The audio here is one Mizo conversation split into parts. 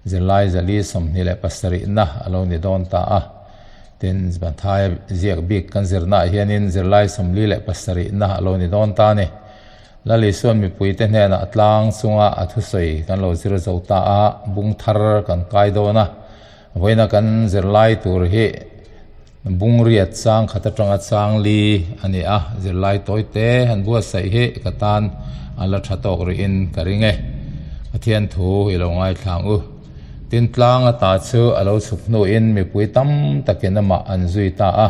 Zirlai 427 na a lo ni dawn ta a. Tin, Mathaia ziak bik kan zirnaah hianin zirlai 47 na a lo ni dawn ta a ni. Lal Isuan mipuite hnenah tlang chunga a thusawi kan lo zir zo ta a, bung thar kan kai dawn a. Vawiina kan zirlai tur hi bung riat chang khat atanga chang li a ni a, zirlai tawite han buatsaih hi ka tan a la tha tawk rihin ka ring e. Pathian thu i lo ngaithlang u. Tin tlang ata chu a lo chhuk hnuin mipui tam takin amah an zui ta a.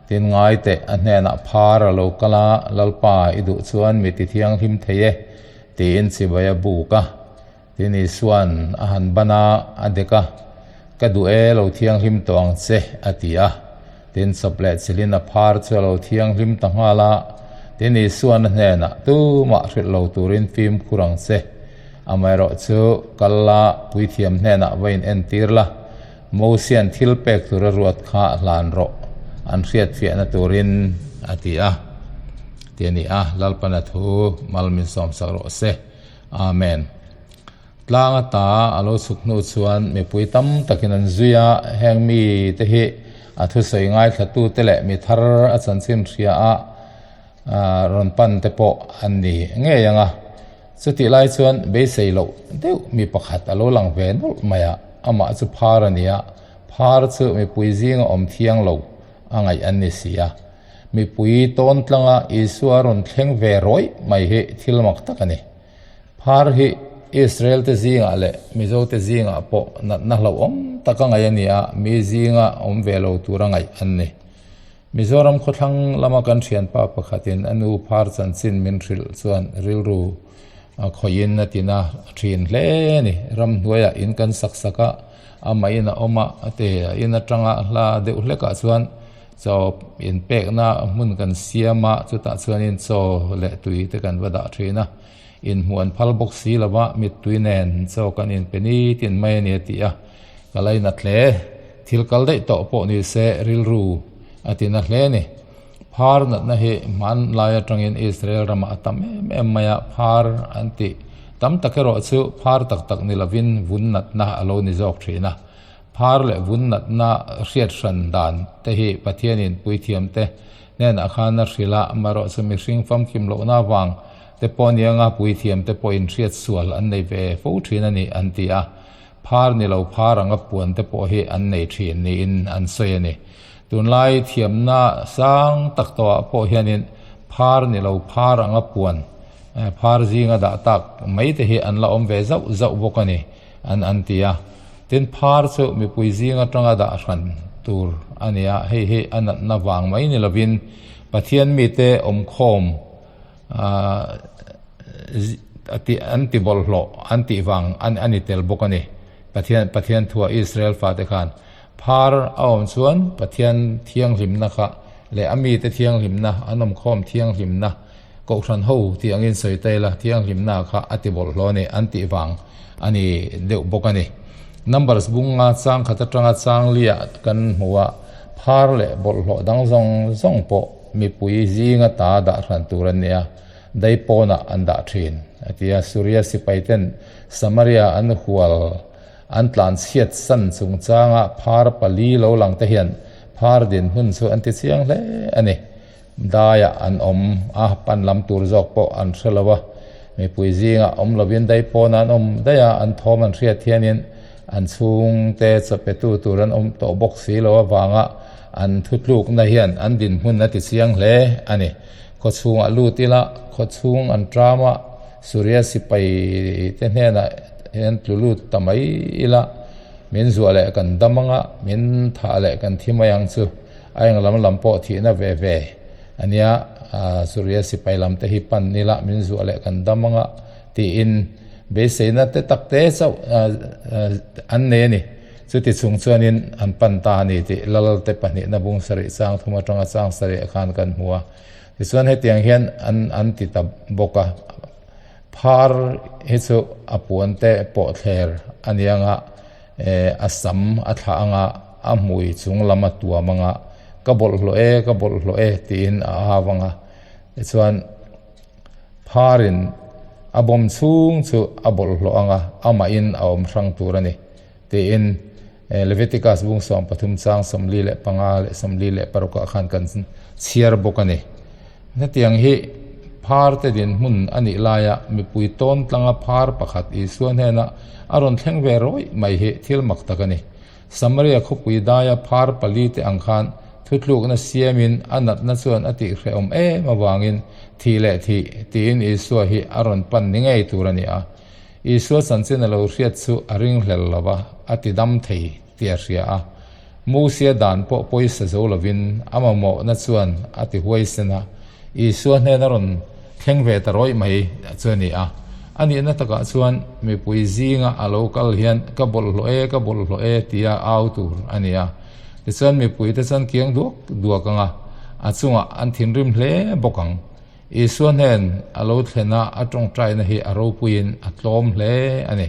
Tin ngai teh, a hnenah phar a lo kal a, Lalpa, i duh chuan mi ti thianghlim thei e, tiin chibai a buk a. Tin Isua'n a han ban a, a dek a, Ka duh e, lo thianghlim tawh ang che, a ti a. Tin chawp leh chilhin a phar chu a lo thianghlim ta nghal a. Tin Isua'n a hnenah, Tumah hrilh lo turin fimkhur ang che. Amaherawhchu, kal la, puithiam hnenah va inentir la. Mosian thil pek tur a ruat kha hlan rawh, an hriatfiahna turin a ti a, ti a ni a, Lalpana thu mal min sawmsak rawh se. Amen. Tlang ata a lo chhuk hnu chuan mipui tam takin an zui a, heng mite hi a thusawi ngaithlatute leh mi thar a chanchin hria a rawn pan te pawh an ni ngei ang a. Chutih lai chuan beisei loh deuh mi pakhat a lo lang ve nawlh mai a, amah chu phar a ni a, phar chu mipui zinga awm thiang lo a ngaih an ni si a. Mipui tawn tlanga Isua rawn thleng ve rawih mai hi thil mak tak a ni. Phar hi Israel te zingah leh Mizo te zingah pawh natna hlauhawm taka ngaih a ni a, mi zinga awm ve lo tura ngaih an ni. Mizoram khawthlang lama kan thianpa pakhatin a nu phar chanchin min hrilh chuan rilru khawihin a tina thin hle a ni. Ramhnuaiah in kan sak sak a, amah in a awm a, a te a in atanga hla deuh hlekah chuan chaw inpekna hmun kan siam a, chutah chuanin chaw leh tui te kan va dah thin a. Inhmuh an phal bawk si lova, mittui nen chaw kan inpe nitin mai a ni a ti a, ka lainat hle. Thil kal daih tawh pawh ni se rilru a ti na hle a ni. Phar natna hi hmanlai atangin Israel ramah a tam em em mai a, phar an tih tam tak erawh chu phar tak tak ni lovin vun natna a lo ni zawk thin a. Phar leh vun natna hriat hran dan te hi Pathianin puithiamte hnenah khan a hrilh a, amaherawh chu mihring famkim lohna avang te pawh anianga puithiamte pawhin hriat sual an nei ve fo thin a ni an ti a. Phar ni lo phar anga puan te pawh hi an nei thin niin an sawi a ni. Tunlai thiamna sang tak tawhah pawh hianin phar ni lo phar anga puan, phar zinga dah tak mai te hi an la awm ve zauh zauh bawk a ni an an ti a. Tin, phar chu mipui zing atanga dah hran tur a ni a, hei hi a natna vang mai ni lovin Pathian mite awmkhawm an ti bawlhhlawh an tih vang a ni tel bawk a ni. Pathian Pathian thua Israel fate khan phar a awm chuan Pathian thianghlimna kha leh a mite thianghlimna an awmkhawm thianghlimna Kohhran ho tih angin sawi ta ila thianghlimna kha a ti bawlhhlawh a ni an tih vang a ni deuh bawk a ni. Numbers bunga chang khat atanga chang liah kan hmu a, phar leh bawlhhlawh dang zawng zawng pawh Mipui zinga ta dah hran tur an nia, dai pawnah an dah thin, a ti a. Suria sipaiten Samaria an hual an tlanchhiat san chungchanga phar pali lo lang te hian phar dinhmun chu an ti chiang hle a ni. Daiah an awm a, pan lam tur zawk pawh an hre lo a. Mipui zingah awm lovin dai pawnah an awm daih a, an thawm an hriat hianin an chhungte chawpetu tur an awm tawh bawk si lo avanga An thutlukna hian an dinhmun a ti chiang hle a ni. Khaw chhungah lut ila, khaw chhung an ṭam a, Suria sipai te hnenah hian tlu lut ta mai ila, min zuah leh kan dam anga, min thah leh kan thi mai ang chu. A eng lam lam pawh thihna ve ve a nia, Suria sipai lam te hi pan ila, min zuah leh kan dam anga tiin beiseina te tak te chauh an nei a ni. Chuti chung chuanin an pan ta a ni tih Lalte pahnihna bung sarih chang thum atanga chang sarih khan kan hmu a. Tichuan hetiang hian an an ti ta bawk a, phar hi chu a puan te pawh thler a ni anga, eh a sam a thlah anga, a hmui chung lam a tuam anga, ka bawlhhlawh e, ka bawlhhlawh e tiin a au anga. Tichuan pharin a bawm chhung chu a bawlhhlawh anga, amahin a awm hrang tur a ni. tiin Leviticus bung 13 chang 45 leh 46 ah khan kan chhiar bawk a ni. Hetiang hi phar te dinhmun a nih laia mipui tawn tlanga phar pakhat Isua hnena a rawn thleng ve rawih mai hi thil mak tak a ni. Samaria khawpui daia phar pali te ang khan thutlukna siamin a natna chuan a tihhrehawm em avangin thih leh thih tiin Isua hi a rawn pan ni ngei tur a ni a. Isua chanchin a lo hriat chu a ringhlel lo va, a ti dam thei tih a hria a. Mosia dan pawh pawisa zo lovin a mamawhna chuan a ti huaisen a, Isua hnen a rawn thleng ve ta rawih mai chu a ni a. A nihna takah chuan mipui zinga a lo kal hian ka bawlhhlawh e, ka bawlhhlawh e tia au tur a ni a. Tichuan mipuite chuan kiang duak duak ang a, a chungah an thinrim hle bawk ang. Isua hnen a lo thlen a, a tawngtaina hi a ropuiin a tlawm hle a ni.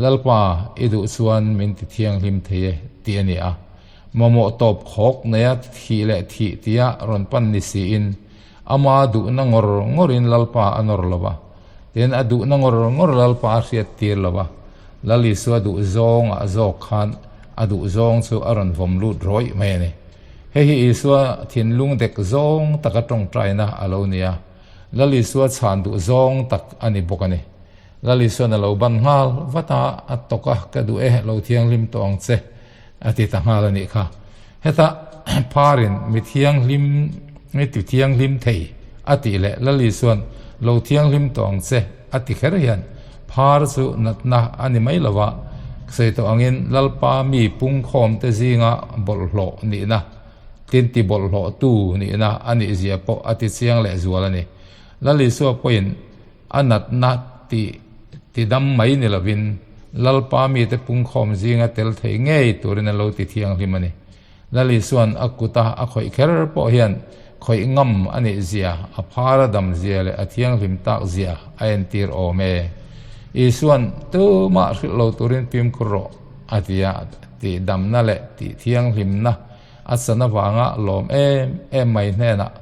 Lalpa, i duh chuan min ti thianghlim thei e, tih a ni a. Mamawh tawp khawk neia thih leh thih tia rawn pan ni siin, ama duhna ngawr ngawrin Lalpa a nawr lo va. Tin, a duhna ngawr ngawr Lalpa a hriat tir lo va. Lal Isua duh zawngah zawk khan a duh zawng chu a rawn vawm lut rawih mai a ni. Hei hi Isua thinlung dek zawng taka tawngtaina a lo ni a, Lal Isua chhan duh zawng tak a ni bawk a ni. Lal Isuan a lo ban nghal vat a, a tawk a, ka duh e, lo thianghlim tawh ang che, a ti ta nghal a nih kha. Heta pharin mi thianghlim, mi ti thianghlim thei a tih leh Lal Isuan lo thianghlim tawh ang che a ti kher hian phar chu natna a ni mai lo va, sawi tawh angin Lalpa mi pungkhawmte zinga bawlhhlawh nihna, tin ti bawlhhlawhtu nihna a nih zia pawh a ti chiang leh zual a ni. Lal Isua pawhin a natna ti ti dam mai ni lovin Lalpa mite pungkhawm zinga tel thei ngei turin a lo ti thianghlim a ni. Lal Isua'n a kuta a khawih kher pawh hian khawih ngam a nih zia, a phar a dam zia leh a thianghlim tak zia a entir awm e. Isua'n tumah hrilh lo turin fimkhur rawh a ti a, tih damna leh tih thianghlimna a chan avanga lawm em em mai hnenah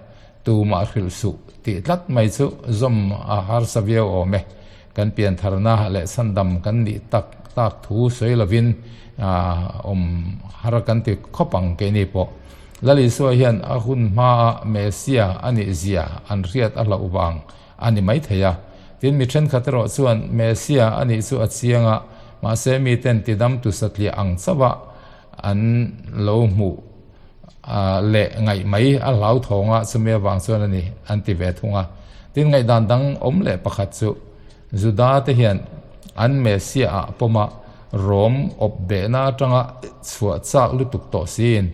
Tumah hrilh suh tih tlat mai chu zawm a harsa viau awm e. Kan piantharna leh chhandam kan nih tak tak thu sawi lovin awm har kan ti khawp ang keini pawh. Lal Isua hian a hun hmaa Messia a nih zia an hriat a hlauh vang a ni maithei a. Tin, mi thenkhat erawh chuan Messia a nih chu a chiang a, mahse miten tidamtu satliah ang chauh a an lo hmuh leh ngaih mai a hlauthawng a, chumi avang chuan a ni an ti ve thung a. Tin, ngaihdan dang awm leh pakhat chu Juda te hian an Messiah ah pawma Rom awp behna atanga chhuah chak lutuk tawh siin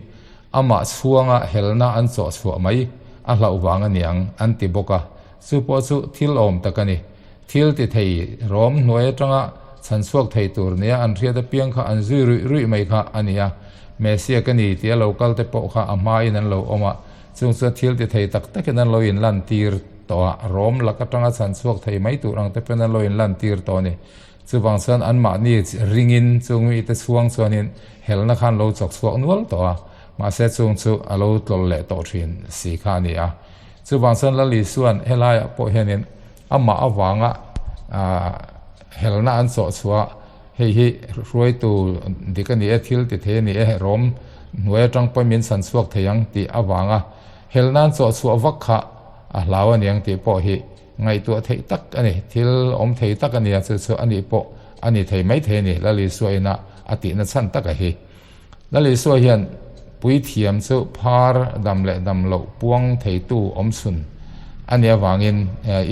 amah chhuanga helna an chawh chhuah mai a hlauh vang a niang an ti bawk a. Chu pawh chu thil awm tak a ni. Thil ti thei Rom hnuai atanga chhan chhuak thei tur nia an hriat apiang kha an zui ruih ruih mai kha a ni a. Messiah ka ni tia lo kal te pawh kha a hmain an lo awm a, chung chuan thil ti thei tak takin an lo inlan tir tawh a, Rom lak atanga chhan chhuak thei mai tur ang te pawn an lo inlan tir tawh a ni. Chuvang chuan anmahni ringin chung mite chhuang chuanin helna kha an lo chawk chhuak nual tawh a, mahse chung chu a lo tlawlh leh tawh thin si kha a ni a. Chuvang chuan Lal Isua'n helaiah pawh hianin Amah avanga helna an chawh chhuah hei hi hruaitu dik a ni e, thil ti thei a ni e, rawm hnuai atang pawhin min chhan chhuak thei ang tih avanga helna an chawh chhuah vak kha a hlau a niang tih pawh hi ngaihtuah theih tak a ni, thil awm thei tak a nia chu chu a nih pawh a ni thei mai thei a ni, Lal Isua ina a tihna chhan tak a hi. Lal Isua hian puithiam chu phar dam leh dam loh puang theitu awm chhun a nih avangin,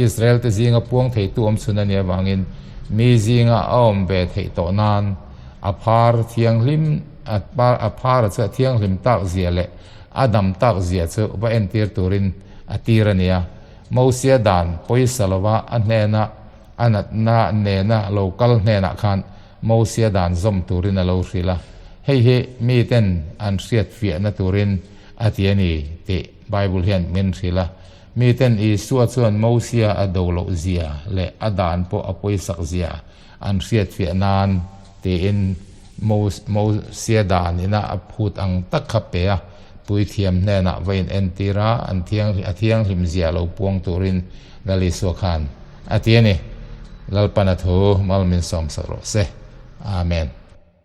Israel te zinga puang theitu awm chhun a nih avangin mi zinga a awm ve theih tawh nan a phar thianghlim a phar chu a thianghlim tak zia leh a dam tak zia chu va entir turin a tir a ni a. Mosia dan pawisa lova a hnena a natna nena lo kal hnenah khan Mosia dan zawm turin a lo hrilh a, hei hi miten an hriat fiahna turin a ti a ni tih Bible hian min hrilh a. Miten Isua chuan Mosia a do loh zia leh a dan pawh a pawisak zia an hriat fiah nan tiin Mosia dan ina a phut ang tak kha pe a, puithiam hnenah va in entir a, an a thianghlim zia lo puang turin Lal Isua khan a ti a ni. Lalpan a thu mal min sawmsak rawh se. Amen.